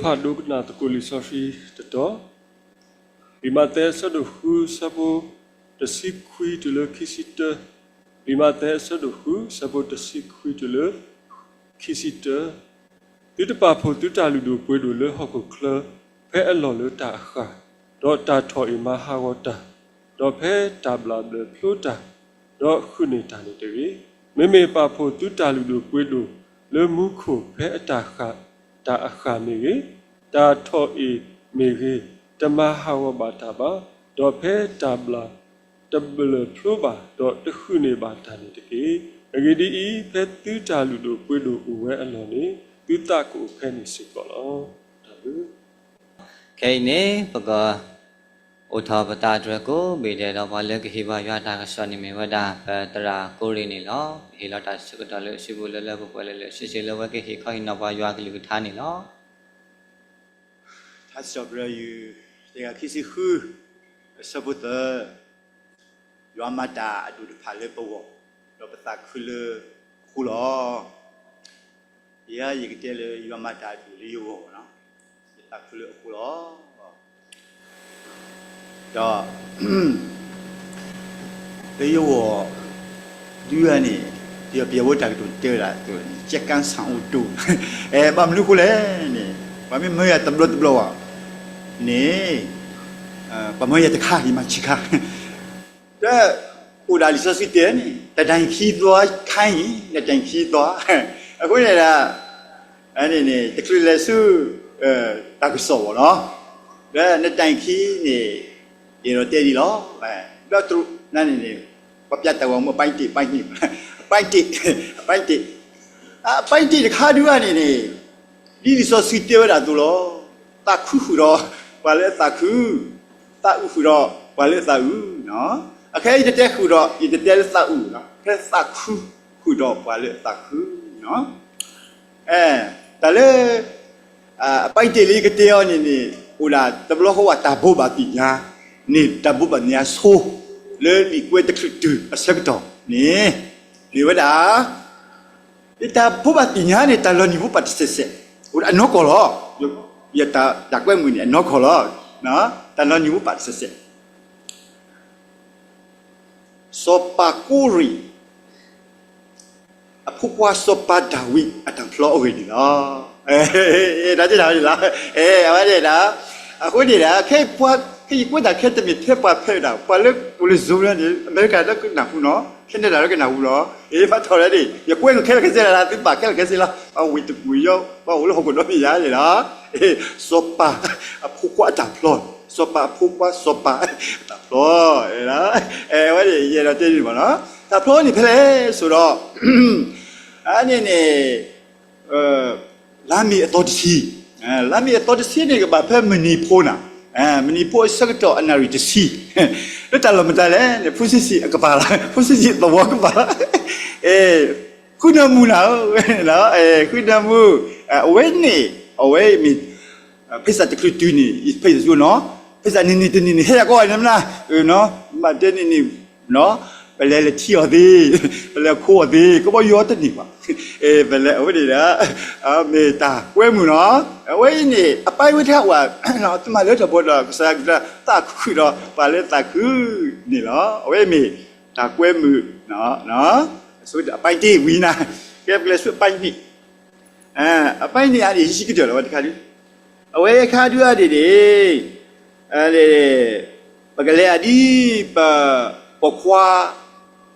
ဖးဒိကနၣ်သကိးလံာ်စီဆှံတတီၤ, လံာ်မးသဲအဆၢဒိၣ်ဃုဆၢဖိတဆံခွံတုၤလၢခံဆံတၢ, လံာ်မးသဲအဆၢဒိၣ်ဃု ဆၢဖိတဆံခွံတုၤလၢခံဆံတၢ. သုတပာ်ဖှိၣ်သုတၢ်လုၢ်ဒိၣ်ပှ့ၤဒိၣ်လၢဟီၣ်ခိၣ်ချၢ ဖဲအလီၢ်လၢတၢ်အဃၢ်, ဒီးတၢ်ထီၣ်အ့ၣ်မၤဟးဂီၤတၢ်, ဒီးဖဲတၢ်ဘျၣ်ဘျၢၣ်ဖျိတၢ်, ဒီးဃုာ်န့ၢ်တၢ်န့ၣ်တဂ့ၤ. မ့မ့ၢ်ပာ်ဖှိၣ်သုတၢ်လုၢ်ဒိၣ်ပှ့ၤဒိၣ်လၢမူခိၣ်ဖဲအတၢ်ဃၢ်တၢ်အဃၢ်မ့ၢ်ဂ့ၤ, တၢ်ထီၣ်အ့ၣ်မ့ၢ်ဂ့ၤ, တမၤဟးဂီၤဘၣ်တၢ်ဘၣ်, ဒီးဖဲတၢ်ဘျၣ်တဘျၢၣ်ဖျိဘၣ်, ဒီးတဃုာ်န့ၢ်ဘၣ်တၢ်န့ၣ်တက့ၢ်. အဂ့ၢ်ဒ်အံၤ, ဖဲသုတၢ်လုၢ်ဒိၣ်ပှ့ၤဒိၣ်အိၣ်ဝဲအလီၢ်န့ၣ်, သုသးကအိၣ်ဖဲန့ၣ်စ့ၢ်ကီးလီၤ. တၢ်ဘျုး ခဲအံၤန့ၣ် ပကအိၣ်ထီၣ်ပသးတြၢၤကိးဘ့ၣ်ဒဲးဒီး ပှၤလၢကဟ့ၣ်ပှၤယွၤတၢ်ကစီၣ်န့ၣ်မ့ၢ်ဝဲဒၣ် ပသရၣ်ကိရ့ၣ်န့ၣ်လီၤ. ပဟ့ၣ်လီၤတၢ်ဆၢကတီၢ်လၢအစုပူၤလၢလၢပှဲၤပှဲၤလၢလၢဆ့ဆ့လၢဝဲကဟ့ၣ်ခီဟ့ၣ်နီၤပှၤယွၤကလုၢ်ကထါန့ၣ်လီၤ. ထါစံးထီၣ်ပတြၢၤ ယူၢ်တကယၤခံဆံဃု အဆၢဖိသၢ, ယွၤမၤတၢ်အဒိၣ်တဖၣ်လၢပဂီၢ်, ဒီးပသးခုလၢအဃိလီၤ. ယဲယကတဲလၢယွၤမၤတၢ်အဒိၣ်လၢယဂီၢ်, ယသးခုလၢအဃိလီၤ. ဒီး လၢယဂီၢ် ဒုးဂၤန့ၣ် ပယီၤပယီၤဖိတၢ်ကတိၤတဲဝဲဒၣ် ကြံ့ကြံ့ဆန်းအိုးတိုး, အဲ ဘၣ်မနုၤအဃိလဲၣ်န့ၣ် ပှၤမ့ၢ်မၢယၤတဘျီတဘျီဘၣ်န့ၣ် ပှၤမၢယၤတခါ ယမၤဆံခါ, တၢ်အိၣ်ဒၣ်လံာ်စီဆှံတဲန့ၣ် တတိုင်ခံသွါခံ နတိုင်ခံသွါ, အဃိန့ၣ်ဒီး န့ၣ်န့ၣ် တချုးလဲၤဆူ တၢ်ကစီၣ်ဘၣ်နီၤ, ဒီးနတိုင်ခံန့ၣ် ယအဲၣ်ဒိးတဲဒ်လီၤ, ဒီးတရူးန့ၣ်န့ၣ် ပှၤပျးတၢ်ဂီၤမူ အပိုင်းတစ် ပိုင်းနှစ်, အပိုင်းတစ်, အပိုင်းတစ်, အပိုင်းတစ်တခါဒုးဂၤန့ၣ်န့ၣ် ဒ်လံာ်စီဆှံတဲဝဲဒၣ်အသိးလီၤ. သးခုဃုာ်ဒီးပှၤလၢအသးခု, သးအုးဃုာ်ဒီးပှၤလၢအသးအုး, အခဲအံၤယတတဲဃုာ်ဒီး ယတတဲလၢသးအုး, ဖဲသးခုဃုာ်ဒီးပှၤလၢအသးခု, တၢ်လၢ အပိုင်းတစ်လၢယကတဲအီၤန့ၣ်န့ၣ် အိၣ်ဒၣ်တဘျီဃီဝဲ တၢ်ဘိးဘၣ်သ့ၣ်ညါန့ၣ် တၢ်ဘိးဘၣ်သ့ၣ်ညါဆိ လၢလံာ်ကွဲးတချုးတုၤအဆၢကတီၢ်န့ၣ် မ့ၢ်ဝဲဒၣ် တၢ်ဘိးဘၣ်သ့ၣ်ညါန့ၣ် တၢ်လီၤနံၤဘိးဘၣ်တစဲးစဲး, အိၣ်ဒၣ်အနီၢ်ကီၢ်လီၤ. ယတၢ်ကွဲမုာ်န့ၣ် အနီၢ်ကီၢ်လီၤ. တၢ်လီၤနံၤဘိးဘၣ်တစဲးစဲး စီၤပၤကိရ့ၣ် အဖိခွါစီၤပၤဒၤဝံးအတၢ်ဖျီအဂ့ၢ်န့ၣ်လီၤ. တၢ်တ့ၢ်တၢ်ဝဲန့ၣ်လီၤ. အဝဲန့ၣ်ဒီး အဃိန့ၣ်ဒီး ခဲအံၤပှၤ ခဲအံၤယကွဲးတၢ်ခဲတမ့ၢ်ထဲ ပှၤဖဲဒၣ် ပှၤလၢအိၣ်လၢ Zoom လၢန့ၣ် အမဲရကၤလၢကနၢ်ဟူနီၤ, Canada လၢကနၢ်ဟူနီၤ, အ့ ဘၣ်ထီၣ်လၢန့ၣ် ယကွဲးကခဲလၢာ်ခဲဆ့လီၤ, သုပာ်ခဲလၢာ်ခဲဆ့လီၤ, ပှၤဝ့ၢ်တပူၤယီၤ ပှၤအိၣ်လၢဟီၣ်ခိၣ်ဒီဘ့ၣ်ယၤန့ၣ်လီၤ. စီၤပၤအဖိခွါအတၢ်ဖျီ, စီၤပၤအဖိခွါစီၤပၤအတၢ်ဖျီ, အဝဲန့ၣ် ယအဲၣ်ဒိးတဲန့ၣ်မ့ၢ်နီၤ, တၢ်ဖျီန့ၣ်ဖဲလဲၣ်ဆိဒီး အန့ၣ်န့ၣ် လါမ့ၤအသီတဆံ, လါမ့ၤအသီတဆံန့ၣ် ကဘၣ်ဖဲမုၢ်နံၤဖိနၤ, မုၢ်နံၤဖိအဆၢကတီၢ်အနၣ်ရံၣ်တဆံ, လၢတၢ်လီၢ်မတၤလဲၣ်န့ၣ် ဖိဆံးဆံးအကပၤလီၤ, ဖိဆံးဆံးသဝီကပၤလီၤ, ဃုနၢမူနၤဧၢ, ဃုနၢမူ, အဝဲန့ၣ် အဝဲမ့ၢ် ဖဲစးတချုးတုၤန့ၣ် ဖဲစးစူနီၤ, ဖဲစးနံၤနံၤတနံၤန့ၣ် ဟဲယၤကီးန့ၣ်မနၤ, ဘၣ်တဲနံၤနံၤ ပလဲၤလၢထံအီၤသ့, ပလဲၤခိအီၤသ့, ကဘီယူၤအီၤတန့ၢ်ဘၣ်, ပလဲၤအဝဲန့ၣ်ဒီး မ့ၢ်တၢ်ကွဲမုာ်နီၤ, အဝဲအံၤန့ၣ် အပိုင်းဝဲတခါဝဲ, သုမၤလၢတၢ်ဘီဒီး ကစၢ်ယွၤကလုၢ်ကထါ သးခုဃုာ်ဒီးပှၤလၢသးခုန့ၣ်လီၤ. အဝဲအံၤမ့ၢ်တၢ်ကွဲမုာ်, အပိုင်းတစ်ဝံၤနၤ, ကဲပကလဲၤဆူအပိုင်းနှစ်, အပိုင်းနှစ်အံၤန့ၣ် ဟံးဆံးကတၢၢ်လီၤဝဲတခါဒုး အဝဲအခါဒုးအါန့ၣ်န့ၣ် ပကလဲၤအဒ် ပ ပိာ်ခွါ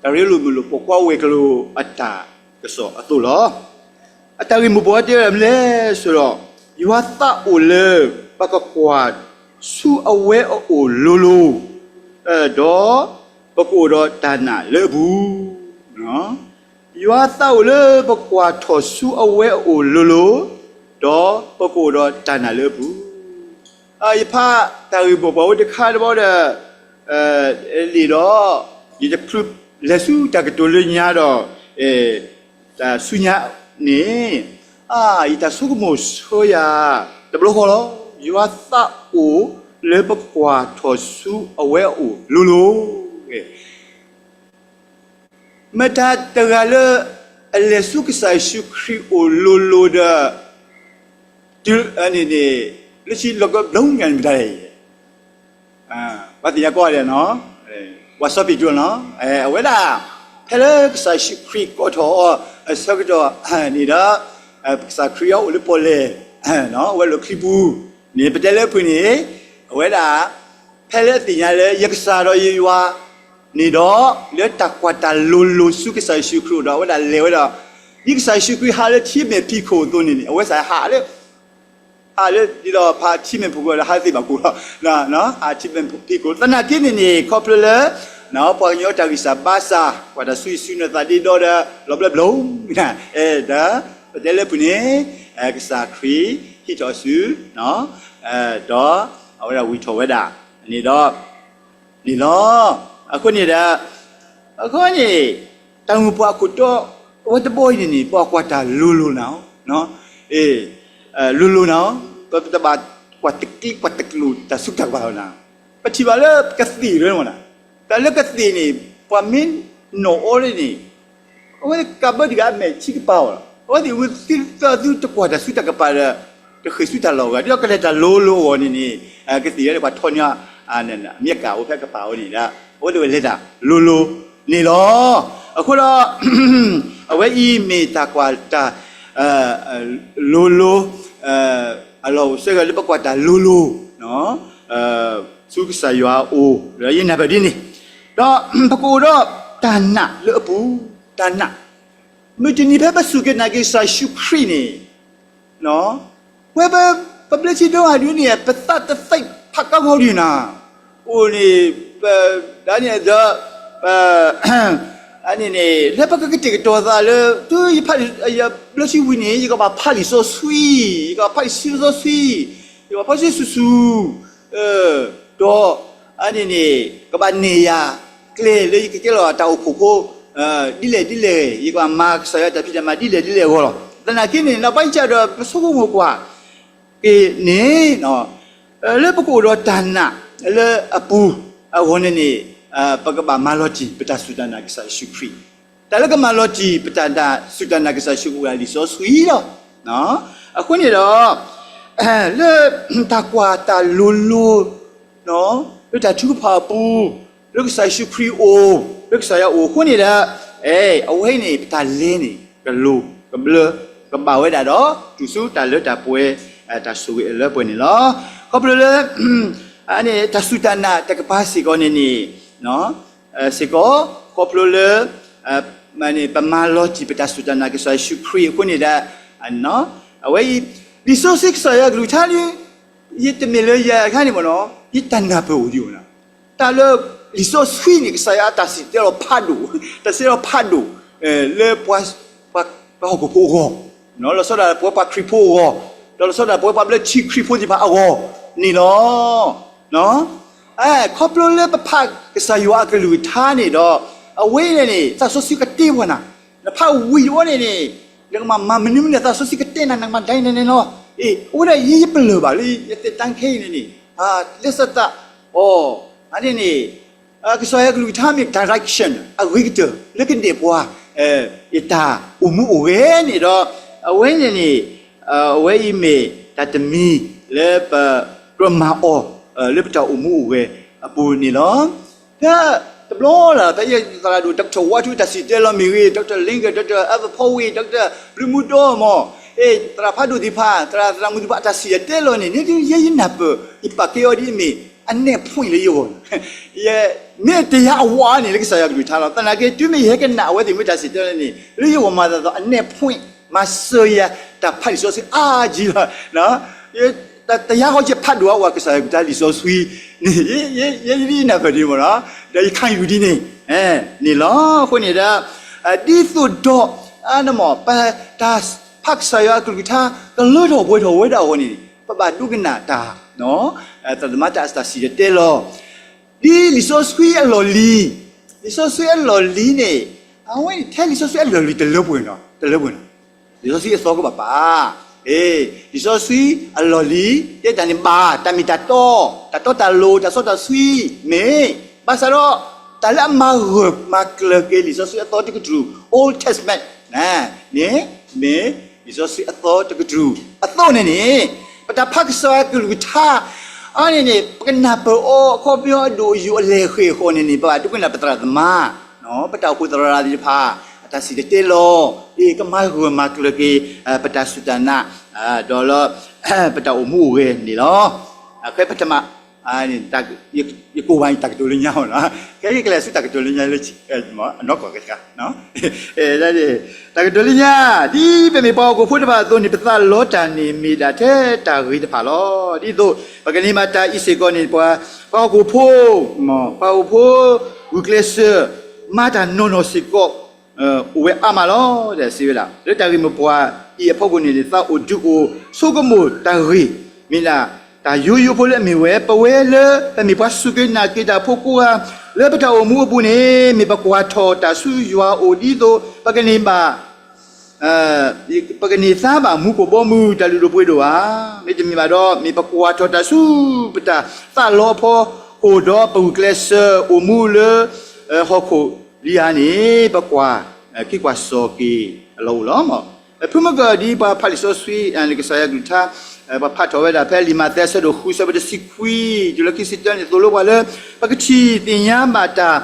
တၢ်ရ့လိာ်မုာ်လိာ် ပိာ်ခွါဝဲၤကျိၤအတၢ်ကစီၣ်အသိးလီၤ. အတၢ်ဂ့ၢ်မိၢ်ပှၢ်တဲဝဲဒၣ်မနုၤလဲၣ်ဆိုတော့ ယွၤသးအိၣ်လၢပကကွၢ်ဆူအဝဲအအိၣ်လိၤလိၤ ဒီးပကအိၣ်ဒီးတၢ်နာ်လၢအပူၤ ယွၤသးအိၣ်လၢပကွၢ်ထီၣ်ဆူအဝဲအအိၣ်လိၤလိၤ, ဒီးပကအိၣ်ဒီးတၢ်နာ်လၢအပူၤ. ယဖးတၢ်ဂ့ၢ်မိၢ်ပှၢ်ဝဲတခါတဘျီဒီး န့ၣ်ဒီး ယတချုးလဲၤဆူတၢ်ကတိၤလၢညါဒီး တၢ်ဆူညါန့ၣ် ယတၢ်ဆိကမိၣ်ဆၢယၤ တဘျီဃီလီၤ. ယွၤသးအိၣ်လၢပကွၢ်ထီၣ်ဆူအဝဲအအိၣ်လိၤလိၤ မတၤတဂၤလၢ အလဲၤဆူကစၢ်ယ့ၣ်ၡူးခရံာ်အိၣ်လိၤလိၤဒီး န့ၣ်န့ၣ် လၢခံလီၤကဘျီညါန့ၣ်မတၤလဲၣ်, ပှၤသ့ၣ်ညါကီးဒဲးနီၤ, ပှၤစီၤပ့းတရူးနီၤ, အဝဲဒၣ် ဖဲလၢကစၢ်ယ့ၣ်ၡူးခရံာ်ကိးထီၣ်အီၤအဆၢကတီၢ်န့ၣ်ဒီး ကစၢ်ခရံာ်အအိၣ်လၢပီၣ်လဲၣ်, အဝဲလီၢ်ခံပူၤန့ၣ် ပတဲလၢအပူၤန့ၣ် အဝဲဒၣ် ဖဲလၢအသ့ၣ်ညါလၢယကစၢ်ဒီးယယွၤန့ၣ်ဒီး လၢတၢ်ကွၢ်တၢ်လိၤလိၤဆူကစၢ်ယ့ၣ်ၡူးခရံာ်အအိၣ်ဒီး အဝဲဒၣ်လဲၤဝဲဒီး ဒ်ကစၢ်ယ့ၣ်ၡူးခရံာ်ဟးလၢထံမဲာ်ဖံးခိၣ်အသိးန့ၣ်န့ၣ် အဝဲစ့ၢ်ဟးလၢ ဟးလၢဒ်သိးဖးထံမဲာ်ဖံးခိၣ်ဒီး ဟးသ့ၣ်ဘၣ်ကိၣ်လီၤ, ဟးထံမဲာ်ဖံးခိၣ် သနာ်က့န့ၣ်န့ၣ် ခီဖျိလၢ ပှၤကညီတၢ်ဂံၢ်စၢ်ဘါစၢ် ကွၢ်တၢ်ဆူယစုနသးဒ့ဒီဒီး လီၤဘျၢဘျီ ဒီး ပတဲလၢပူၤန့ၣ် ကစၢ်ခရံာ်ဟံးထီၣ်အစု ဒီးအဝဲဒၣ်ဝံၢ်ထီၣ်ဝဲဒၣ်န့ၣ်ဒီး န့ၣ်လီၤ. အဃိန့ၣ်ဒီး အဃိန့ၣ် တၢ်အိၣ်မူပှၤအခိၣ်တီ အဝဲတဘီအံၤန့ၣ်န့ၣ် ပှၤကွၢ်တၢ်လိၤလိၤနၤ, လိၤလိၤနၤ, ပတဘၣ်ကွၢ်တကျံးကွၢ်တကျိၤတၢ်ဆူးတၢ်ကပၤလီၤနၤ, ပထံၣ်ဘၣ်လၢကသ့ၣ်လီၤနၤ, တၢ်လၢကသ့ၣ်န့ၣ် ပှၤမ့ၢ်နီၣ်အီၤန့ၣ်န့ၣ် အဝဲသ့ၣ်ကးဘၢတဂၤအမဲာ်ဆံးကပၤအီၤလီၤ. အဝဲသ့ၣ်ဝံၤသုတကွၢ်တၢ်ဆူးတၢ်ကပၤဒီး တဃ့ၢ်ဆူတၢ်လီၢ်အဂၤ ဒ်သိးကလဲၤတၢ်လိၤလိၤအဂီၢ်န့ၣ်န့ၣ် ကသ့ၣ်ဝဲလၢပှၤထီၣ်န့ၢ် အမ့ၢ်ကးအိၣ်ဖဲကပၤအီၤန့ၣ်ဒီး အဝဲသ့ၣ်ဝဲလဲၤတၢ်လိၤလိၤန့ၣ်လီၤ. အဃိဒီး အဝဲအံၤမ့ၢ်တၢ်ကွၢ်တၢ် လိၤလိၤ အလီၢ်အိၣ်စဲဂ့ၤလၢပကွၢ်တၢ်လိၤလိၤ ဆူကစၢ်ယွၤအအိၣ် ဒီးယနၢ်ပၢၢ်ဒ်န့ၣ်, ဒီးပကအိၣ်ဒီးတၢ်နာ်လၢအပူၤ, တၢ်နာ်, မုၢ်တနံၤဖဲပစူၢ်က့ၤနာ်က့ၤကစၢ်ယ့ၣ်ၡူးခရံာ်န့ၣ် ဝဲပ ပဘျၢထံဒိၣ်ဟးဒုန့ၣ် ပသးတသ့ၣ်ဖးကါဂီၤဒံးနၤ, အိၣ်န့ၣ် ပ ဒ်န့ၣ်ဒီး အန့ၣ်န့ၣ် လၢပကကတဲာ်ကတီၤသးလၢ တုၤယဖး ယဘျၢထံဝံၤန့ၣ် ယကဘၣ်ဖးလံာ်စီဆှံ, ယကဘၣ်ဖးလံာ်စီဆှံ, ယကဘၣ်ဖးလံာ်စီဆှံဆူၣ်ဆူၣ်, ဒီး အန့ၣ်န့ၣ် ကဘၣ်နဲၣ်ယၤ ကျဲလၢယကကဲလီၤတၢ်အိၣ်ဖှိၣ်ဖိ ဒ်လဲၣ်ဒ်လဲၣ်, ယကဘၣ်မၤကစၢ်ယွၤတၢ်ဖံးတၢ်မၤဒ်လဲၣ်ဒ်လဲၣ်အဂီၢ်လီၤ. သနာ်က့န့ၣ် နီၢ်ပၤယကဒီး ပဆိကမိၣ်ကွၢ်က့ၤန့ၣ် လၢပကအိၣ်ဒီးတၢ်နာ်လၢအပူၤအဂီၢ်န့ၣ်န့ၣ် ပကဘၣ်မၤလီၤတံၢ်ပတၢ်စူၢ်တၢ်နာ်ကစၢ်ယ့ၣ်ၡူးခရံာ်, တၢ်လၢကမၤလီၤတံၢ်ပတၢ်စူၢ်တၢ်နာ်ကစၢ်ယ့ၣ်ၡူးခရံာ်အိၣ်ဝဲဒၣ်လံာ်စီဆှံလီၤ. အဃိန့ၣ်ဒီး လၢတၢ်ကွၢ်တၢ်လိၤလိၤ လၢတၢ်ထုကဖၣ်အပူၤ, လၢကစၢ်ယ့ၣ်ၡူးခရံာ်အအိၣ်, လၢကစၢ်ယွၤအအိၣ်အဃိန့ၣ်ဒီး အဝဲအံၤန့ၣ် ပတၢ်လဲၤန့ၣ် ကလိၤကဘျၢကဘၣ်ဝဲဒၣ်ဒီး တုၤဆူတၢ်လၢတၢ်ပှဲၤ တၢ်ဆိၣ်ဂ့ၤအလၢပှဲၤန့ၣ်လီၤ. ခီဖျိလၢ တၢ်စူၢ်တၢ်နာ်တကပၤစ့ၢ်ကီးန့ၣ်န့ၣ် စ့ၢ်ကီး ခီဖျိလၢ ပမၤလီၤတံၢ်ပတၢ်စူၢ်တၢ်နာ်ကစၢ်ယ့ၣ်ၡူးခရံာ်အဃိန့ၣ်ဒီး အဝဲအံၤ လံာ်စီဆှံကစၢ်ယွၤအကလုၢ်ကထါန့ၣ် ယတမ့ၢ်လၢယခါန့ၣ်မ့ၢ်နီၤ ယတၢ်နၢ်ပၢၢ်အိၣ်ဒံးအိၣ်နၤ, တၢ်လၢလံာ်စီဆှံန့ၣ် ကစၢ်ယွၤအတၢ်စံၣ်တဲၤတဲလီၤဖးဒိၣ်, တၢ်စံၣ်တဲၤတဲလီၤဖးဒိၣ် လၢ ပှၤဟီၣ်ခိၣ်ဖိအဂီၢ်, လီၤဆီဒၣ်ပဝဲပှၤခရံာ်ဖိအဂီၢ်, ဒီးလီၤဆီဒၣ်ပဝဲပှၤဘျၢထံခရံာ်ဖိသ့ၣ်တဖၣ်အဂီၢ်န့ၣ်လီၤ. ခီဖျိလၢပဖးကစၢ်ယွၤအကလုၢ်ကထါန့ၣ်ဒီး အဝဲန့ၣ်န့ၣ် သးစီဆှံကတ့ပှၤနၤ, နဖးဝံၤတဘျီန့ၣ်န့ၣ် နကမၤမၤမနုၤမနုၤ သးစီဆှံကတ့နၤ နကမၤဒ်န့ၣ်န့ၣ်လီၤ. အ့ အိၣ်ဝဲဒၣ်ယဲယပလၢၢ်ဘၣ်လၢယသ့ၣ်တၢ်ခဲအံၤန့ၣ်န့ၣ် လၢသးသး အန့ၣ်န့ၣ် ကစၢ်ယွၤကလုၢ်ကထါမ့ၢ် direction အဂ့ၤကတၢၢ် လၢကနဲၣ်ပှၤ ယတၢ်အိၣ်မူအိၣ်ဂဲၤန့ၣ်ဒီး အဝဲန့ၣ်န့ၣ် အဝဲအံၤမ့ၢ်တၢ်တမံၤလၢပကြၢးမၤအီၤ လၢပတၢ်အိၣ်မူအိၣ်ဂဲၤအပူၤန့ၣ်လီၤ. ဖဲတဘျီလၢ် ဖဲယသရၣ်ဒိၣ် Doctor Wathu တၢ်စံၣ်တဲၤတဲလီၤမ့ၢ်ဂ့ၤ, Doctor Lingard, Doctor Evan Powey, Doctor ဘျုးမူတီမ့ၢ်, အ့ သရၣ်ဖးဒိၣ်သ့ၣ်တဖၣ် သရၣ်သရၣ်မုၣ်သ့ၣ်တဖၣ် အတၢ်စံၣ်တဲၤတဲလီၤန့ၣ် န့ၣ်ဒ်ယဲယနၢ်ပၢၢ် ယပာ်ကဲအီၤဒ်အမ့ၢ် အနဲၣ် point လၢယဂီၢ် မ့ၢ်တယၤအဝးန့ၣ် လၢကစၢ်ယွၤကလုၢ်ကထါလီၤ. သနာ်က့ တုၤမ့ၢ်ယဟဲကနၣ်အဝဲသ့ၣ်မ့ၢ်တၢ်စံၣ်တဲၤတဲလီၤန့ၣ် လၢယဂီၢ်မၤသးဒီး အနဲၣ် point မၤစၢၤယၤ တၢ်ဖးလံာ်စီဆှံအါကံလီၤ. တယၤဃီယဖးဒိၣ်အဝးကစၢ်ယွၤကလုၢ်ကထါလံာ်စီဆှံန့ၣ် ယဲယနၢ်ပၢၢ်ဒ်န့ၣ်မ့ၢ်နီၤ, ဒီးယခါယူၤဒ်န့ၣ်န့ၣ်လီၤ. အဃိန့ၣ်ဒီး ဒ်သိးဒီး မ့ၢ် ပတၢ်ဖးကစၢ်ယွၤအကလုၢ်ကထါ ကလၢထီၣ်ပှဲၤထီၣ်ဝဲဒၣ်အဂီၢ်န့ၣ် ပဘၣ်ဒိကနၣ်တၢ် သရၣ်သမါတၢ်စံၣ်တဲၤတဲလီၤ ဒ်လံာ်စီဆှံအလီၢ်လံၤ, လံာ်စီဆှံအလီၢ်လံၤန့ၣ် အဝဲန့ၣ် ထဲလံာ်စီဆှံအလီၢ်လံၤတလၢပှဲၤနီၤ, တလၢပှဲၤနီၤ, လံာ်စီဆှံအသီကဘၣ်ပာ်, လံာ်စီဆှံအလီၢ်လံၤ တဲတၢ်န့ၣ်ဘၣ် တၢ်မ့ၢ်တၢ်တီ, တၢ်တီတၢ်လိၤ တၢ်စီတၢ်ဆှံ မ့ၢ်, ဘၣ်ဆၣ်ဒီး တၢ်လၢအမၤဂၢၢ်မၤကျၢၤက့ၤလံာ်စီဆှံအသီတကတြူၢ် Old Testament န့ၣ် မ့ၢ်လံာ်စီဆှံအသီတကတြူၢ်အသိးန့ၣ်န့ၣ် ပတၢ်ဖးကစၢ်ယွၤကလုၢ်ကထါအံၤန့ၣ်န့ၣ် ပကနၢ်ပၢၢ်အီၤအခီပညီအဒိၣ်အယိာ်အလဲၢ်ဃဲၢ်အဃိန့ၣ်န့ၣ် ပဘၣ်ဒိကနၣ်ပသရၣ်သမါ, ပတၢ်အိၣ်ဖှိၣ်သရၣ်သ့ၣ်တဖၣ် အတၢ်စံၣ်တဲၤတဲလီၤ ဒ်ကမၤဂၢၢ်မၤကျၢၤက့ၤ ပတၢ်စူၢ်တၢ်နာ် ဒီးလၢ ပတၢ်အိၣ်မူအိၣ်ဂဲၤန့ၣ်လီၤ. အဃိပထမ ယကိးဘၣ်န့ၣ် တၢ်ကတိၤလၢညါအီၤလီၤ. ခဲအံၤကလဲၤဆူတၢ်ကတိၤလၢညါလၢ နီၢ်ကီၢ်ကတခါ တၢ်ကတိၤလၢညါ, ဒ်ပမ့ၢ်ပှၤဟီၣ်ခိၣ်ဖိတဖၣ်အသိးန့ၣ် ပသးလီတၢ်န့ၣ်မ့ၢ်ဒၣ်ထဲတၢ်ဂ့ၤတဖၣ်လီၤ. ဒ်သိးပကန့ၢ်ဘၣ်တၢ်အံၤစ့ၢ်ကီးန့ၣ် ပှၤဟီၣ်ခိၣ်ဖိ, ပှၤဟီၣ်ခိၣ်ဖိ ဂုာ်ကျဲးစၢး မၤတၢ်နီၢ်နီၢ်စ့ၢ်ကီး အိၣ်ဝဲအါမးလီၤ. စံးဝဲဒၣ် လၢတၢ်ဂ့ၢ်မိၢ်ပှၢ်အံၤအဖီခိၣ်န့ၣ် သးအိၣ်ဒုးအိၣ်ဆိကမိၣ်တၢ်ဂ့ၢ် မ့ၢ်ဒၣ်တၢ်ယိယိဖိလၢအမ့ၢ်ဝဲ ပဝဲလၢပမ့ၢ်ပှၤစူၢ်က့ၤနာ်က့ၤတၢ်ဖိကိးဂၤ လၢပတၢ်အိၣ်မူအပူၤန့ၣ် မ့ၢ်ပကွၢ်ထီၣ်တၢ်ဆူယွၤအအိၣ်ဒ်သိး ပကန့ၢ်ဘၣ် ပကန့ၢ်သါဘၣ်မူခိၣ်ဘီမုၢ်တၢ်လုၢ်ဒိၣ်ပှ့ၤဒိၣ်ဧါ. မ့တမ့ၢ်ဘၣ်ဒီး မ့ၢ်ပကွၢ်ထီၣ်တၢ်ဆူပတၢ်သးလီအဖီခိၣ်ဒီး ပဂုာ်ကျဲးစၢးအိၣ်မူလၢ ဟီၣ်ခိၣ်လံဧါန့ၣ် ပကွၢ်ခ့ကွၢ်စီၤက့ၤအလီၢ်အိၣ်လီၤ. ဖုမုၢ်ကၢၢ်ဒ်ပှၤဖးလံာ်စီဆှံ လံာ်ကစၢ်ယွၤကလုၢ်ကထါ ပှၤဖးထီၣ်ဝဲဒၣ်ဖဲလံာ်မးသဲအဆၢဒိၣ်ဃု အဆၢဖိတဆံခွံ တုၤလၢခံဆံတၢန့ၣ် သိၣ်လိပှၤလၢ ပကထံၣ်သ့ၣ်ညါဘၣ်တၢ်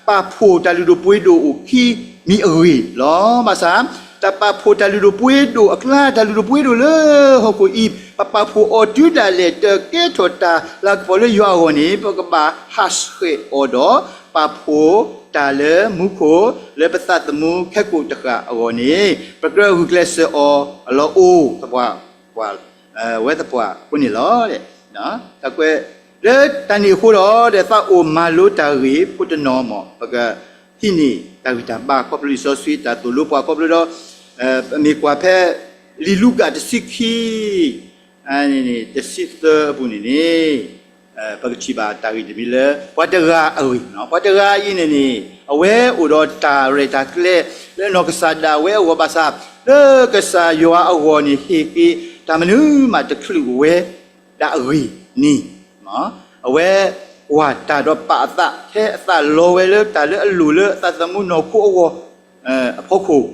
ပာ်ဖှိၣ်တၢ်လုၢ်ဒိၣ်ပှ့ၤဒိၣ်အိၣ်ခံမံၤအဂ့ၢ်လီၤ. ဘၣ်ဆၣ် တၢ်ပာ်ဖှိၣ်တၢ်လုၢ်ဒိၣ်ပှ့ၤဒိၣ်အကျါ တၢ်လုၢ်ဒိၣ်ပှ့ၤဒိၣ်လၢဟီၣ်ခိၣ်အံၤ ပပာ်ဖှိၣ်အီၤတုၤဒၣ်လဲာ် တကဲထီၣ်တၢ်လၤကပီၤလၢယွၤအဂီၢ်န့ၣ် ပကဘၣ်ဟးဆှဲးအီၤဒီး ပာ်ဖှိၣ်တၢ်လၢမူခိၣ် လၢပသးသမူခဲကိာ်တဃၣ်အဂီၢ်န့ၣ် ပကြၢးဂုာ်ကျဲးစၢးအီၤအလီၢ်အိၣ် သပှၢ် ဝဲသပှၢ်အဃိန့ၣ်လီၤ. တၢ်ကွဲးလၢတၢ်န့ၣ်အဃိဒီး သးအိၣ်မၤလိတၢ်ဂ့ၢ်ဖိတနီၤမ့ၢ် ပကဟံးန့ၢ်တၢ်ဂံၢ်တၢ်ဘါခီဖျိလံာ်စီဆှံ တၢ်သိၣ်လိပှၤခီဖျိဒီး ပမ့ၢ်ကွၢ်ဖဲ လံာ်လူၤကၣ်တဆံခံ တဆံသၢအပူၤန့ၣ်န့ၣ် ပကထံၣ်ဘၣ်တၢ်ဂ့ၢ်တမံၤလၢ ပှၤတဂၤအဂ့ၢ်, ပှၤတဂၤအံၤန့ၣ်န့ၣ် အဝဲအိၣ်ဒီးတၢ်ရဲၣ်တၢ်ကျဲၤ လၢနီၢ်ကစၢ်ဒၣ်ဝဲအဂီၢ်ဘၣ်ဆၣ် လၢကစၢ်ယွၤအဂီၢ်န့ၣ် ဟ့ၣ်က့ၤတၢ်မနုၤမးတချုးဝဲဒၣ်အဂ့ၢ်န့ၣ် အဝဲကွၢ်တၢ်ဒီးပာ်အသး ထဲအသးလီဝဲလၢတၢ်လၢအလိၣ်လၢအသးသမူနီၢ်ခိအဂီၢ် အဖီခိၣ်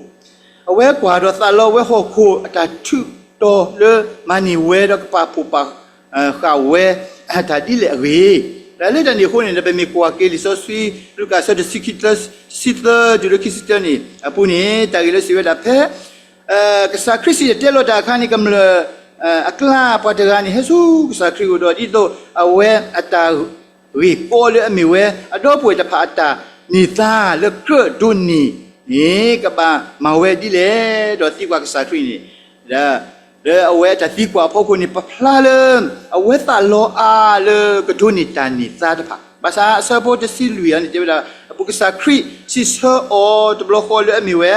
အဝဲကွၢ်ဒီးသးလီဝဲဟီၣ်ခိၣ်အတၢ်ထုးတီၤလၢမၤန့ၢ်ဝဲဒီးကပာ်ဖှိၣ်ပာ်ဃာ်ဝဲ တၢ်ဒ်လဲၣ်အဂ့ၢ်, လၢတၢ်န့ၣ်အဃိန့ၣ် ပမ့ၢ်ကွၢ်က့ၤလံာ်စီဆှံ လူၤကၣ်အဆၢတဆံခံ တဆံသၢတုၤလၢခံဆံတၢန့ၣ် အပူၤန့ၣ် တၢ်ဂ့ၢ်လၢစံးဝဲဒၣ်ဖဲ ကစၢ်ခရံာ်စံၣ်တဲၤတဲလီၤတၢ်အခါန့ၣ် ကမျၢၢ်အကျါ ပှၤတဂၤန့ၣ် ဟဲဆူကစၢ်ခရံာ်အအိၣ်ဒီး ဒ်သိးအဝဲအတၢ် ဂ့ၢ်ကီလၢအမ့ၢ်ဝဲ အဒီပုၢ်ဝဲၢ်တဖၣ်အတၢ်န့ၢ်သါလၢကြၢးဒိးန့ၢ်န့ၣ် ကဘၣ်မၤဝဲဒ်လဲၣ်, ဒီးသံကွၢ်ကစၢ်ခရံာ်န့ၣ် လၢအဝဲအတၢ်သံကွၢ်အဖီခိၣ်န့ၣ် ပဖျါလၢ အဝဲသးလီအါလၢကဒိးန့ၢ်တၢ်န့ၢ်သါတဖၣ်, ဘၣ်ဆၣ်အဆၢဖိတဆံလွံၢ်အံၤန့ၣ် တဲဝဲဒၣ် အပူၤကစၢ်ခရံာ်စံးဆၢအီၤတဘျီဃီလၢအမ့ၢ်ဝဲ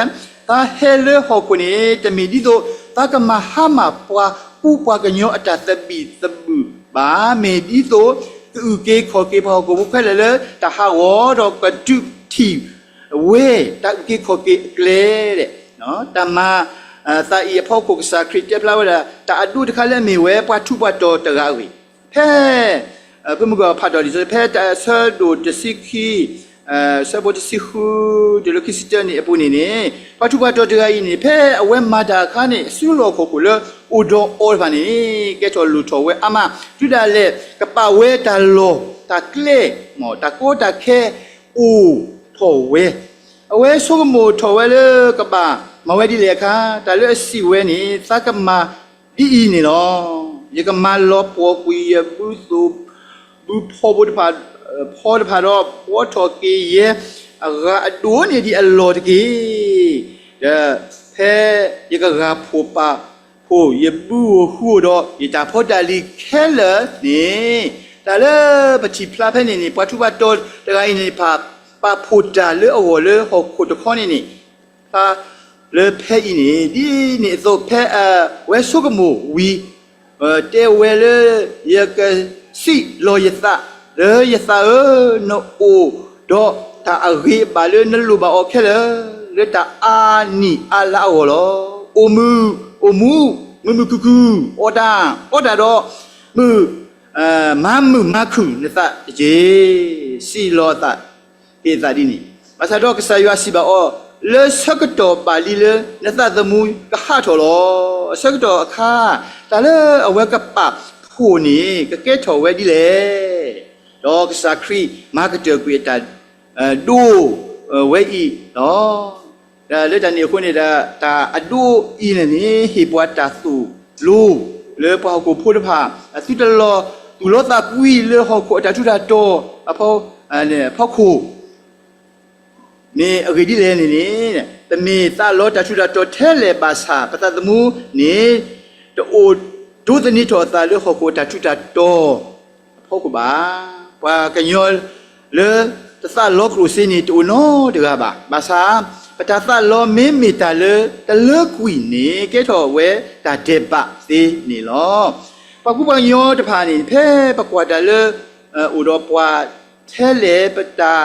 သးဟဲလၢဟီၣ်ခိၣ်န့ၣ် တမ့ၢ်ဒ်သိးသးကမၤဟါမၢ်ပှၤကူပှၤကညီအတၢ်သဘံၣ်သဘုၣ်ဘၣ်, မ့ၢ်ဒ်သိးကအုၣ်က့ၤခီၣ်က့ၤပှၤဟီၣ်ခိၣ်ဖိခဲလၢာ်လၢတၢ်ဟးဂီၤ ဒီးကဒုးထံၣ်ဝဲတၢ်အုၣ်က့ၤခီၣ်က့ၤအကျဲ တၢ်မၤသးအံၤအဖီခိၣ် ကစၢ်ခရံာ်တဲဖျါဝဲဒၣ် တၢ်အဒိတခါလၢအမ့ၢ်ဝဲ ပှၤထူးပှၤတီၤတဂၤအဂ့ၢ်, ဖဲ ဖုမုၢ်ကၢၢ်ဖးထီၣ်လံာ်စီဆှံ ဖဲတၢ်ဆၢဒိၣ်တဆံခံ ဆၢဖိတဆံဃု တုၤလၢခံဆံတၢန့ၣ်အပူၤန့ၣ်န့ၣ် ပှၤထူးပှၤတီၤတဂၤအံၤန့ၣ် ဖဲအဝဲမၤတၢ်အခါန့ၣ် အစုလီၢ်ခီၣ်ခိၣ်လၢအိၣ်ဒီးအီၤတဖၣ်န့ၣ် ကဲထီၣ်လိၣ်ထီၣ်ဝဲအါမး တုၤဒၣ်လဲာ် ကပာ်ဝဲတၢ်လီၢ်တၢ်ကျဲ တၢ်ကီတၢ်ခဲအိၣ်ထီၣ်ဝဲ, အဝဲဆိကမိၣ်ထီၣ်ဝဲလၢကဘၣ်မၤဝဲဒ်လဲၣ်အခါ တၢ်လၢအစံးဝဲန့ၣ် သးကမၤဒ်အံၤန့ၣ်လီၤ. ယကမၤလီၤပှီၢ်ကွံာ်ယဘုသိၣ်ဘုဖီဖိတဖၣ်, ဖီတဖၣ်ဒီး ဘှီထီၣ်က့ၤယဲအဂၤအဒိၣ်န့ၢ်ဒံးအလီၢ်တက့ၢ်. ဒီးဖဲယကဂၢၢ်ဖှိၣ်ပာ်ဖှိၣ်ယဘုဧိၤဟုဧိၤဒီး ယတၢ်ဖိတၢ်လံၤခဲလၢာ်န့ၣ်, တၢ်လၢပထံၣ်ဖျါဖဲန့ၣ်န့ၣ် ပှၤထူးပှၤတီၤတဂၤအံၤန့ၣ် ပာ်ဖှိၣ်တၢ်လၢအဂီၢ်လၢဟီၣ်ခိၣ်တခီန့ၣ်န့ၣ် ဖျါလၢဖဲအံၤန့ၣ် ဒ်န့ၣ်အသိး ဖဲအဝဲဆိကမိၣ်ဝံၤ တဲဝဲလၢ ယကစံးလီၤယသး, လၢယသးဧၢ, နအိၣ်ဒီးတၢ်အဂ့ၤအဘၣ်လၢနလိၣ်ဘၣ်အီၤခဲလၢာ်, လၢတၢ်အါနံၣ်အါလါအဂီၢ်လီၤ. အိၣ်မုာ်အိၣ်မူ မုာ်မုာ်ခုၣ်ခုၣ်, အီၣ်တၢ်အီတၢ်ဒီး မုာ် မၤမုာ်မၤခုၣ်နသးတက့ၢ်. စံးလီၤအသး ဟ့ၣ်အသးဒ်န့ၣ်, ဘၣ်ဆၣ်ဒီးကစၢ်ယွၤစံးဘၣ်အီၤ, လၢဆၢကတီၢ်ဘၣ်လံလၢနသးသမူကဟးထီၣ်လီၤ. ဆၢကတီၢ်အခါ တၢ်လၢအဝဲကပာ်ဖှိၣ်န့ၣ် ကကဲထီၣ်ဝဲဒ်လဲၣ်. ဒီးကစၢ်ခရံာ်မၤကတၢၢ်ကွံာ်အတၢ်ဒိဝဲအံၤလီၤ. လၢတၢ်န့ၣ်အဃိန့ၣ်ဒီး တၢ်အဒိအံၤန့ၣ်န့ၣ် ဟ့ၣ်ပှၤတၢ်သိၣ်လိလၢပှၤဟီၣ်ခိၣ်ဖိတဖၣ် အသုတလီၤသူၣ်လီၤသးကွံလၢဟီၣ်ခိၣ်အတၢ်ထူးတၢ်တီၤအဖီခိၣ် မ့ၢ်အဂ့ၢ်ဒ်လဲၣ်န့ၣ်န့ၣ် ပမ့ၢ်သးလီတၢ်ထူးတၢ်တီၤထဲလဲၣ်ဘၣ်ဆၣ် ပသးသမူန့ၣ် တအိၣ်ဒိးသန့ၤထီၣ်အသးလၢဟီၣ်ခိၣ်အတၢ်ထူးတၢ်တီၤအဖီခိၣ်ဘၣ်. ပှၤကညီလၢတသးလီကျိၣ်စ့န့ၣ် တအိၣ်နီတဂၤဘၣ်. ဘၣ်ဆၣ် ပတၢ်သးလီမ့မ့ၢ်တၢ်လၢတလၢကွံာ်န့ၣ် ကဲထီၣ်ဝဲတၢ်ဒဲးဘးသ့န့ၣ်လီၤ. ပှၤကူပှၤကညီတဖၣ်န့ၣ် ဖဲပကွၢ်တၢ်လၢ အိၣ်ဒီးပှၤထဲလဲၣ် ပတၢ်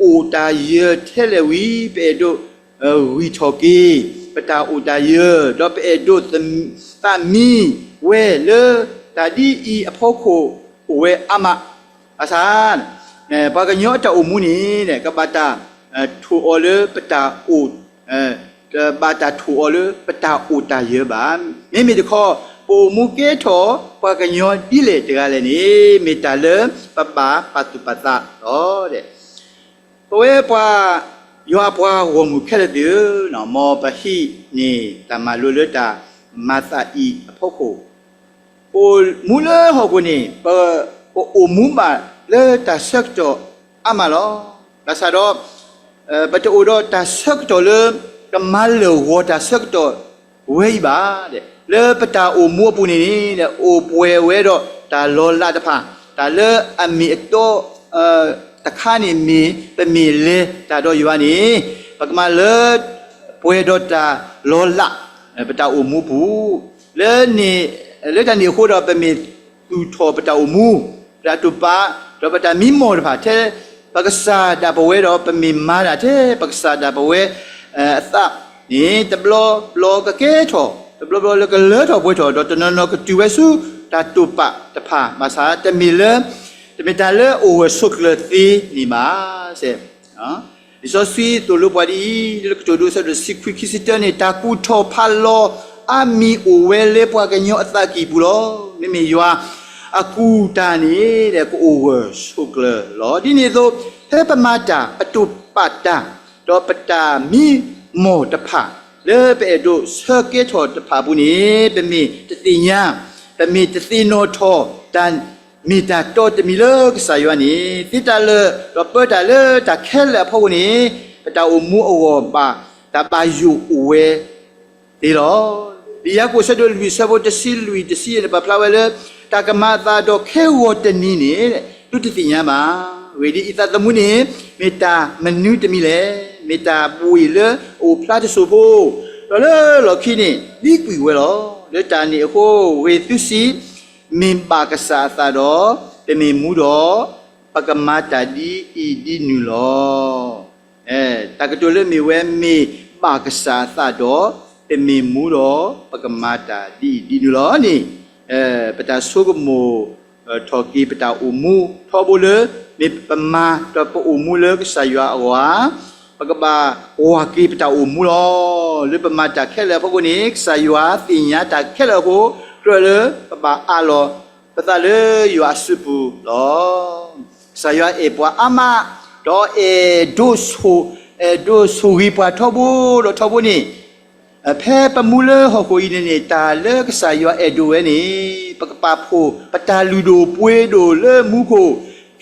အိၣ်တၢ်ယၢၤထဲလဲၣ်ဝံၤ ပအဲၣ်ဒိးဂံၢ်ထီၣ်က့ၤ ပတၢ်အိၣ်တၢ်ယၢၤ ဒီးပအဲၣ်ဒိးသးမံဝဲလၢတၢ်ဒ်အံၤအဖီခိၣ်အိၣ်ဝဲအါမး. ဘၣ်ဆၣ် ပှၤကညီအတၢ်အိၣ်မူန့ၣ် ကဘၣ်တၢ်ထိၣ်အီၤလၢပတၢ်အိၣ် ဘၣ်တၢ်ထိၣ်အီၤလၢပတၢ်အိၣ်တၢ်ယၢၤဘၣ်. မ့မ့ၢ်တခီ ပအိၣ်မူကဲထီၣ်ပှၤကညီဒ်လဲၣ်တဂၤလဲၣ်န့ၣ် မ့ၢ်တၢ်လၢပဘၣ်ပာ်သူၣ်ပာ်သးလီၤ. ပဝဲပှၤ ယွၤအပှၤဂီၢ်မုၢ်ခဲလၢာ်သ့ၣ်ဧၢ, မ်ပဟံးန့ၢ်တၢ်မၤလိလၢတၢ်မၤသးအံၤအဖီခိၣ် ပအိၣ်မူလၢဟီၣ်ခိၣ်န့ၣ် ပအိၣ်မူဘၣ်လၢတၢ်ဆၢကတီၢ်အါမးလီၤ. ဘၣ်ဆၣ်ဒီး ပတအိၣ်ဒီးတၢ်ဆၢကတီၢ်လၢ ကမၤလၢာ်ဂီၤတၢ်ဆၢကတီၢ်ဝဲအံၤဘၣ်. လၢပတၢ်အိၣ်မူအပူၤန့ၣ် အိၣ်ပှဲၤဝဲဒီးတၢ်လီၤလးတဖၣ်, တၢ်လၢအမ့ၢ်အတီ တခါန့ၣ်မ့ၢ် ပမ့ၢ်လဲၤတၢ်ဒီးယွၤန့ၣ် ပကမၤလၢပှဲၤဒီးတၢ်လီၤလး ပတၢ်အိၣ်မူပူၤ လၢန့ၣ်, လၢတၢ်န့ၣ်အဃိဒီး ပမ့ၢ်သူၣ်ထီၣ်ပတၢ်အိၣ်မူ, ပတၢ်တိာ်ပာ်, ဒီးပတၢ်မံမီၢ်တဖၣ်ထဲပကစၢ်ဒၣ်ပဝဲဒီး ပမ့ၢ်မၤတၢ်ထဲပကစၢ်ဒၣ်ပဝဲအသးန့ၣ် တဘျီဘျီကကဲထီၣ်, တဘျီဘျီလၢကလၢထီၣ်ပှဲၤထီၣ် ဒီးတနီၤနီၤကတုၤဝဲဆူတၢ်တိာ်ပာ်တဖၣ်ဘၣ်ဆၣ် တမ့ၢ်လၢ, တမ့ၢ်တၢ်လၢအအိၣ်ဂၢၢ်ဆိးကျၢၤသ့န့ၣ်ဘၣ်. လံာ်စီဆှံသိၣ်လိပှၤဒ်အံၤ လၢကတိၤဒိ အဆၢဒိၣ်တဆံခွံ ခံဆံတၢန့ၣ် တၢ်ကူၣ်ထီၣ်ဖးလီၤအါမံၤအိၣ်ဝဲလၢပှၤကညီအသးကံၢ်ပူၤလီၤ. မ့မ့ၢ်ယွၤအကူၣ်တၢ်န့ၣ် ကအိၣ်ဂၢၢ်ဆိးကျၢၤလီၤ. ဒ်န့ၣ်အသိး ဖဲပမၤတၢ် ပတိာ်ပာ်တၢ် ဒီးပတၢ်မံမီၢ်တဖၣ် လၢပအဲၣ်ဒိးဆၢကဲထီၣ်တဖၣ်အပူၤန့ၣ် ပမ့ၢ်တသ့ၣ်ညါ, ပမ့ၢ်တသ့ၣ်နီၣ်ထီၣ်တၢ် မ့ၢ်တၢ်တီတမံၤလၢကစၢ်ယွၤန့ၣ် သ့တၢ်လၢာ် ဒီးပၢတၢ်လၢတၢ်ခဲလၢာ်အဖီခိၣ်န့ၣ် ပတၢ်အိၣ်မူအဂီၢ်ဘၣ် တၢ်ဘၣ်ယိၣ်အိၣ်ဝဲသ့လီၤ. လံာ်ယၤကိာ် အဆၢဒိၣ်လွံၢ် အဆၢဖိတဆံလွံၢ် တဆံယဲၢ်န့ၣ် ပာ်ဖျါဝဲလၢ တၢ်ကမၤအသးဒီးခဲဂီၤတနံၤန့ၣ် သုတသ့ၣ်ညါဘၣ်. အဂ့ၢ်ဒ်အံၤ, သးသမူန့ၣ် မ့ၢ်တၢ်မနုၤတမံၤလဲၣ်. မ့ၢ်တၢ်ဘှ့ၣ်လၢအအိၣ်ဖျါတစိၢ်ဖိ, ဒီးလၢလီၢ်ခံန့ၣ် လံကွံာ်ဝဲလီၤ. လၢတၢ်န့ၣ်အဃိ ဂ့ၤသုစံး, မ့ၢ်ဘၣ်ကစၢ်အသးဒီး ပမ့ၢ်မူဒီး ပကမၤတၢ်ဒ်အံၤဒ်နုၤလီၤ. တၢ်ကတိၤလၢမ့ၢ်ဝဲ မ့ၢ်ဘၣ်ကစၢ်အသးဒီး ပမ့ၢ်မူဒီး ပကမၤတၢ်ဒ်အံၤဒ်နုၤလီၤန့ၣ် ပတၢ်ဆိကမိၣ်ထီၣ်က့ၤ ပတၢ်အိၣ်မူထီဘိလၢ မ့ၢ်ပမၤဒီးပအိၣ်မူလၢကစၢ်ယွၤအဂီၢ်ဧါ, ပကဘၣ်ကွၢ်က့ၤပတၢ်အိၣ်မူလီၤ. လၢပမၤတၢ်ခဲလၢာ်အဖီခိၣ်န့ၣ် ကစၢ်ယွၤသ့ၣ်ညါတၢ်ခဲလၢာ်အဃိ ကြၢးလၢပဘၣ်အးလီၤပသးလၢယွၤအစုပူၤလီၤ. ကစၢ်ယွၤအဲၣ်ပှၤအါမး, ဒီးအဲၣ်ဒိးဆိၣ်, အဲၣ်ဒိးဆိၣ်ဂ့ၤပှၤထီဘိဒီးထီဘိန့ၣ် ဖဲပမူလၢဟီၣ်ခိၣ်အံၤန့ၣ်န့ၣ် တၢ်လၢကစၢ်ယွၤအဲၣ်ဒိးဝဲန့ၣ် ပကပာ်ဖှိၣ် ပတၢ်လုၢ်ဒိၣ်ပှ့ၤဒိၣ်လၢမူခိၣ်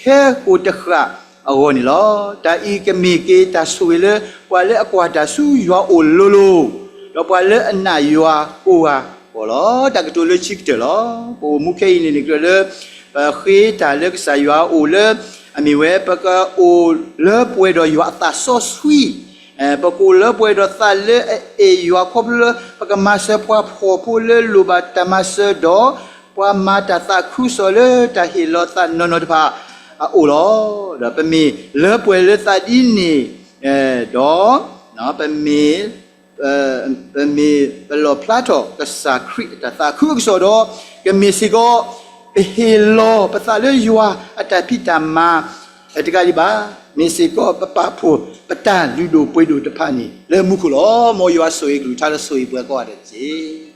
ခဲကိာ်တဃၣ်အဂီၢ်န့ၣ်လီၤ. တၢ်အံၤကမ့ၢ်က့ၤတၢ်ဆိၣ်ဂ့ၤလၢ ပှၤလၢအကွၢ်တၢ်ဆူယွၤအအိၣ်လိၤလိၤ, ဒီးပှၤလၢအနာ်ယွၤကိးဂၤအဂီၢ်လီၤ. တၢ်ကတိၤလၢခံကတၢၢ်လီၤ. ပအိၣ်မူခဲအံၤန့ၣ်န့ၣ် ကြၢးလၢ ပဃ့တၢ်လၢကစၢ်ယွၤအအိၣ်လၢ အမ့ၢ်ဝဲ ပကအိၣ်လၢပှဲၤဒီးယွၤအသးစီဆှံ, ပကအိၣ်လၢပှဲၤဒီးသးလၢအအဲၣ်ယွၤခီဖျိလၢ ပကမၤစၢၤပှၤဖှီၣ်ဖိလၢလိၣ်ဘၣ်တၢ်မၤစၢၤဒီး ပှၤမၤတၢ်သးခုကစီၣ်လၢတၢ်ဟ့ၣ်လီၤသးနီၢ်နီၢ်တဖၣ်အအိၣ်လီၤ. ဒီးပမ့ၢ်လၢပှဲၤလၢသးဒ်န့ၣ်ဒီး ပမ့ၢ် ပမ့ၢ်ပလီၣ်ဖျါထီၣ် ကစၢ်ခရံာ်အတၢ်သးခုအကစီၣ်ဒီး ကမ့ၢ်စ့ၢ်ကီး ပဟ့ၣ်လီၤပသးလၢယွၤအတၢ်ဖံးတၢ်မၤ တကးဒံးဘၣ်, မ့ၢ်စ့ၢ်ကီးပပာ်ဖှိၣ်ပတၢ်လုၢ်ဒိၣ်ပှ့ၤဒိၣ်တဖၣ်န့ၣ် လၢမူခိၣ်လီၤ. မ်ယွၤဆိၣ်ဂ့ၤကလုၢ်ကထါဒီးဆိၣ်ဂ့ၤပှၤကိးဂၤဒဲးတက့ၢ်.